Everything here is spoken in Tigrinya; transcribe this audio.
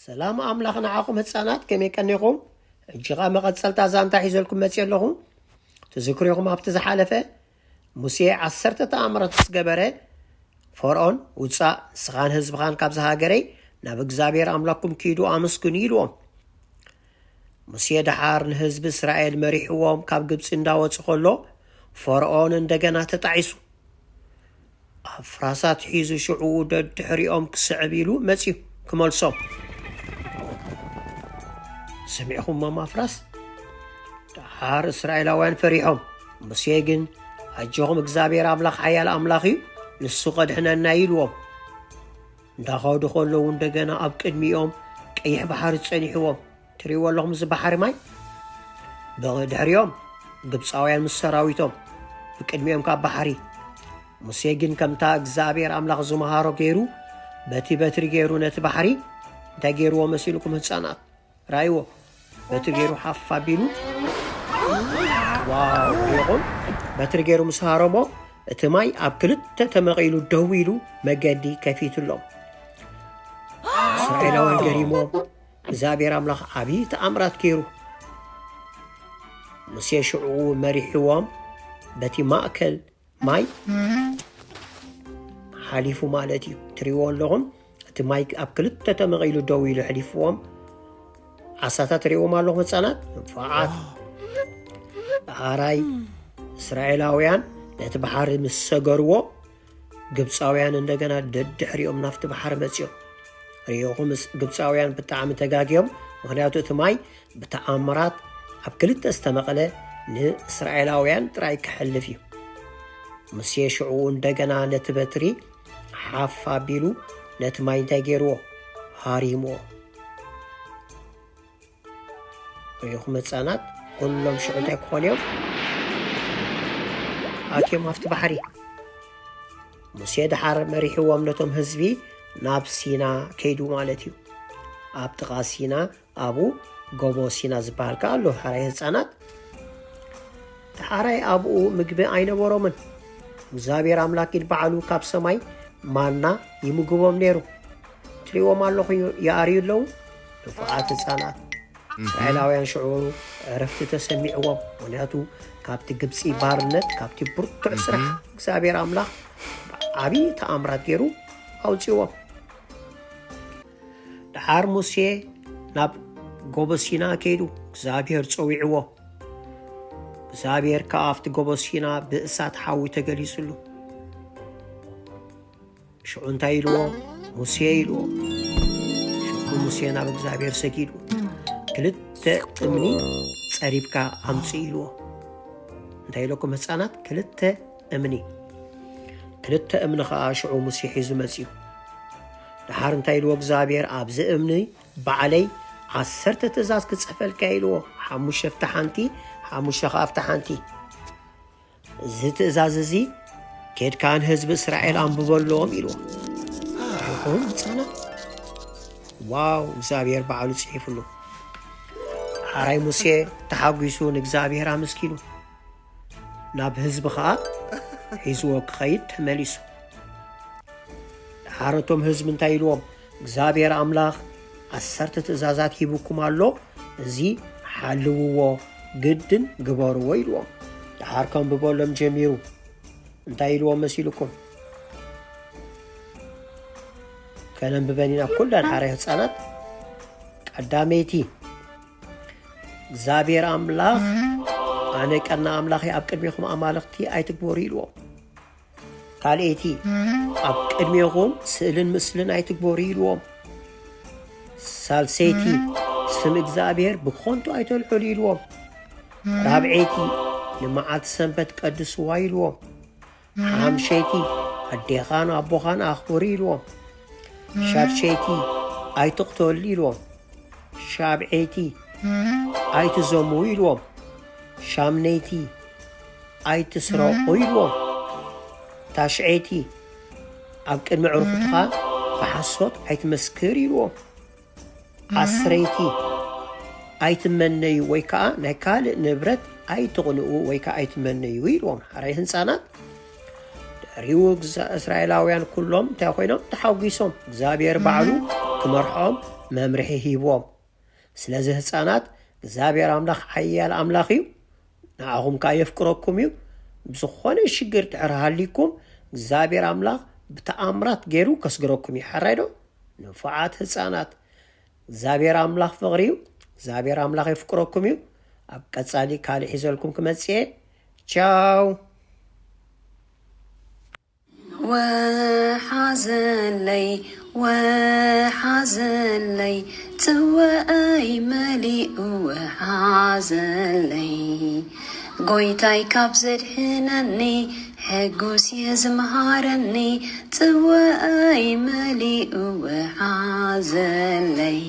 ሰላም ኣምላኽ ንዓኹም ህፃናት፣ ከመይ ቀኒኹም? ሕጂ ኸኣ መቐጸልታ ዛንታ ሒዘልኩም መፅእ ኣለኹ። ትዝክሩ ኢኹም ኣብቲ ዝሓለፈ ሙሴ ዓሰርተ ተኣምራት ምስ ገበረ፣ ፈርዖን፣ "ውጻእ፣ ንስኻን ህዝብኻን ካብዚ ሃገረይ፣ ናብ እግዚኣብሔር ኣምላኽኩም ኪዱ ኣመስግኑ" ኢልዎም። ሙሴ ደሓር ንህዝቢ እስራኤል መሪሕዎም ካብ ግብጺ እንዳወጹ ከሎ፣ ፈርዖን እንደገና ተጣዒሱ። ኣፍራሳት ሒዙ ሽዑ ደድሕሪኦም ክስዕብ ኢሉ መጺኡ ክመልሶም። ሰሚዕኹሞም ኣፍራስ? ደሓር እስራኤላውያን ፈሪሖም። ሙሴ ግን፣ "ኣጆኹም፣ እግዚኣብሔር ኣምላኽ ሓያል ኣምላኽ እዩ፣ ንሱ ቐድሕነና" ኢልዎም። እንዳኸዱ ከለዉ እንደገና ኣብ ቅድሚኦም ቀይሕ ባሕሪ ጸኒሕዎም። ትርእይዎ ኣለኹም እዚ ባሕሪ ማይ? ብድሕሪኦም ግብፃውያን ምስ ሰራዊቶም፣ ብቅድሚኦም ካብ ባሕሪ። ሙሴ ግን ከምታ እግዚኣብሔር ኣምላኽ ዝመሃሮ ገይሩ፣ በቲ በትሪ ገይሩ ነቲ ባሕሪ እንታይ ገይርዎ መሲልኩም ህፃናት? ራእይዎ። በትሪ ገይሩ ሓፍ ኣቢሉ፣ ዋው፣ ሪኢኹም? በትሪ ገይሩ ምስ ሃረሞ፣ እቲ ማይ ኣብ ክልተ ተመቒሉ ደው ኢሉ መገዲ ከፊትሎም። እስራኤላውያን ገሪሞም፣ እግዚኣብሔር ኣምላኽ ዓብዪ ተኣምራት ገይሩ። ሙሴ ሽዑ መሪሕዎም በቲ ማእከል ማይ ሓሊፉ ማለት እዩ። ትሪእዎ ኣለኹም፣ እቲ ማይ ኣብ ክልተ ተመቒሉ ደው ኢሉ ሕሊፍዎም። ዓሳታት ሪእዎም ኣለኹም ህፃናት፣ ንፉዓት። ዳሕራይ እስራኤላውያን ነቲ ባሕሪ ምስ ሰገርዎ፣ ግብፃውያን እንደገና ደድሕሪኦም ናብቲ ባሕሪ መፂኦም። ሪኢኹም፣ ግብፃውያን ብጣዕሚ ተጋግዮም፣ ምኽንያቱ እቲ ማይ ብተኣምራት ኣብ ክልተ ዝተመቐለ ንእስራኤላውያን ጥራይ ክሕልፍ እዩ። ሙሴ ሽዑ እንደገና ነቲ በትሪ ሓፍ ኣቢሉ ነቲ ማይ እንታይ ገይርዎ? ሃሪምዎ። ሪኢኹም ህፃናት፣ ኩሎም ሽዑ እንታይ ክኾኑ እዮም? ኣትዮም ኣብቲ ባሕሪ። ሙሴ ደሓር መሪሕዎም ነቶም ህዝቢ ናብ ሲና ከይዱ ማለት እዩ። ኣብ ጥቓ ሲና ኣብኡ ጎቦ ሲና ዝበሃል ከኣ ኣሎ። ሓራይ ህፃናት፣ ደሓራይ ኣብኡ ምግቢ ኣይነበሮምን። እግዚኣብሔር ኣምላክ ኢድ ባዕሉ ካብ ሰማይ ማና ይምግቦም ነይሩ። ትሪእዎም ኣለኹም፣ ይኣርዩ ኣለዉ። ንፉዓት ህፃናት፣ እስራኤላውያን ሽዑ ዕረፍቲ ተሰሚዕዎም። ምኽንያቱ ካብቲ ግብፂ ባርነት፣ ካብቲ ብርቱዕ ስራሕ እግዚኣብሔር ኣምላኽ ዓብዪ ተኣምራት ገይሩ ኣውፅእዎም። ደሓር ሙሴ ናብ ጎቦ ሲና ከይዱ እግዚኣብሔር ጸዊዕዎ። እግዚኣብሔር ከኣ ኣብቲ ጎቦ ሲና ብእሳት ሓዊ ተገሊጹሉ። ሽዑ እንታይ ኢልዎ? ሙሴ ኢልዎ። ሽዑ ሙሴ ናብ እግዚኣብሔር ሰጊዱ፣ "ክልተ እምኒ ጸሪብካ ኣምጽእ" ኢልዎ። እንታይ ኢለኩም ህፃናት? ክልተ እምኒ። ክልተ እምኒ ኸዓ ሽዑ ሙሴ ሒዙ መጺኡ። ደሓር እንታይ ኢልዎ እግዚኣብሔር? "ኣብዚ እምኒ ባዕለይ ዓሰርተ ትእዛዝ ክጽሕፈልካ" ኢልዎ። ሓሙሽተ ኣብታ ሓንቲ፣ ሓሙሽተ ኸዓ ኣብታ ሓንቲ። "እዚ ትእዛዝ እዚ ኬድካ ንህዝቢ እስራኤል ኣንብበሎም" ኢልዎ። ሪኢኹም ህፃናት? ዋው፣ እግዚኣብሔር ባዕሉ ጽሒፉሉ። ሓራይ ሙሴ ተሓጒሱ ንእግዚኣብሔር ኣመስጊኑ። ናብ ህዝቢ ኸኣ ሒዝዎ ክኸይድ ተመሊሱ። ደሓር እቶም ህዝቢ እንታይ ኢልዎም? "እግዚኣብሔር ኣምላኽ ዓሰርተ ትእዛዛት ሂቡኩም ኣሎ፣ እዚ ሓልውዎ፣ ግድን ግበርዎ" ኢልዎም። ደሓር ከንብበሎም ጀሚሩ። እንታይ ኢልዎም መሲልኩም? ከነንብበን ኢና ኩለን ሓራይ ህፃናት። ቀዳመይቲ፣ እግዚኣብሔር ኣምላኽ፣ "ኣነ ቀና ኣምላኽ እየ፣ ኣብ ቅድሜኹም ኣማልኽቲ ኣይትግበሩ" ኢልዎም። ካልኣይቲ፣ "ኣብ ቅድሜኹም ስእልን ምስልን ኣይትግበሩ" ኢልዎም። ሳልሰይቲ፣ "ስም እግዚኣብሔር ብኾንቱ ኣይተልዕሉ" ኢልዎም። ራብዐይቲ፣ "ንመዓልቲ ሰንበት ቀድስዋ" ኢልዎም። ሓምሸይቲ፣ "ኣዴኻን ኣቦኻን ኣኽብሩ" ኢልዎም። ሻድሸይቲ፣ "ኣይትቕተሉ" ኢልዎም። ሻብዐይቲ፣ "ኣይትዘሙ" ኢልዎም። ሻምነይቲ፣ "ኣይትስረቑ" ኢልዎም። ታሽዐይቲ፣ "ኣብ ቅድሚ ዕርኹትኻ ብሓሶት ኣይትመስክር" ኢልዎም። ዓስረይቲ፣ "ኣይትመነዩ ወይ ከዓ ናይ ካልእ ንብረት ኣይትቕንኡ ወይ ከዓ ኣይትመነዩ" ኢልዎም። ሓራይ ህፃናት፣ ድሕሪኡ ግዛ-፣ እስራኤላውያን ኩሎም እንታይ ኮይኖም? ተሓጒሶም። እግዚኣብሔር ባዕሉ መርሖም መምርሒ ሂብዎም። ስለዚ ህፃናት እግዚኣብሔር ኣምላኽ ሓያል ኣምላኽ እዩ። ንኣኹም ከዓ የፍቅረኩም እዩ። ብዝኾነ ሽግር ድሕር ሃሊኩም እግዚኣብሔር ኣምላኽ ብተኣምራት ገይሩ ከስግረኩም እዩ። ሓራይ ዶ? ንፉዓት ህፃናት እግዚኣብሔር ኣምላኽ ፍቕሪ እዩ። እግዚኣብሔር ኣምላኽ የፍቅረኩም እዩ። ኣብ ቀጻሊ ካልእ ሒዘልኩም ክመጽእ እየ። ቻው። ወሓዘለይ ወሓዘለይ ጽዋኣይ መሊኡ ወሓዘለይ ጎይታይ ካብ ዘድሕነኒ ሕጉስ እየ ዝምሃረኒ ጽዋኣይ መሊኡ ወሓዘለይ